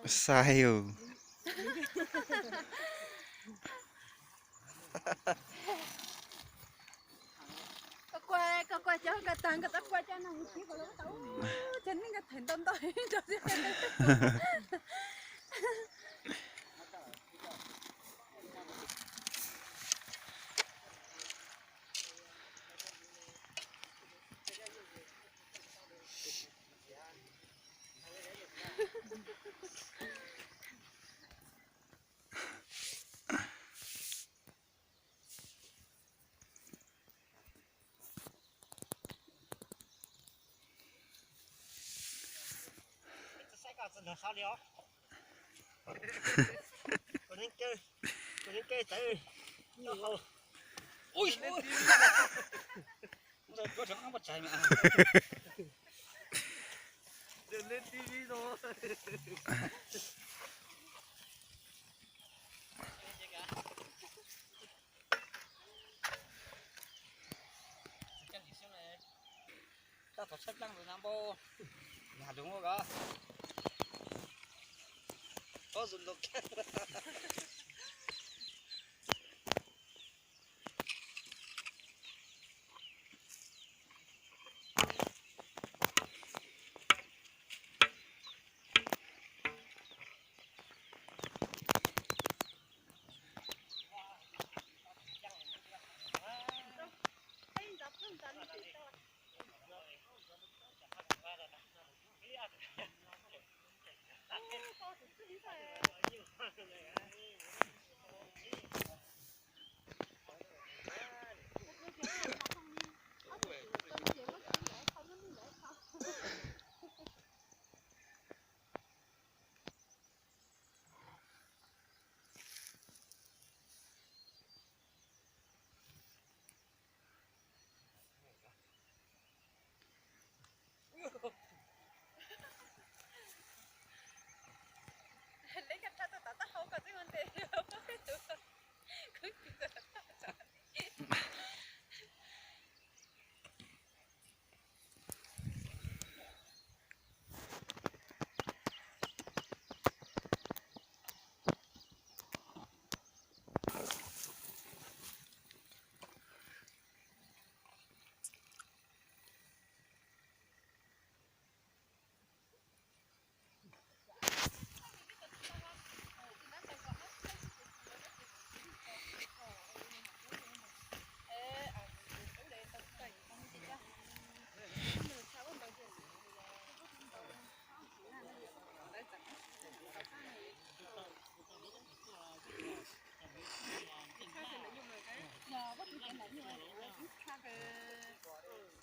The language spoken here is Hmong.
Sai ub. Koj kuaj, koj kuaj cov nkag tag nkag tag kuaj cov no mus tib kom lawv tau. Cov neeg nkag theem ntau ntau rau. Tau thov tshaj plaaj ntawd na npau. Yog dua ko. Tau zoo nkaus kiag.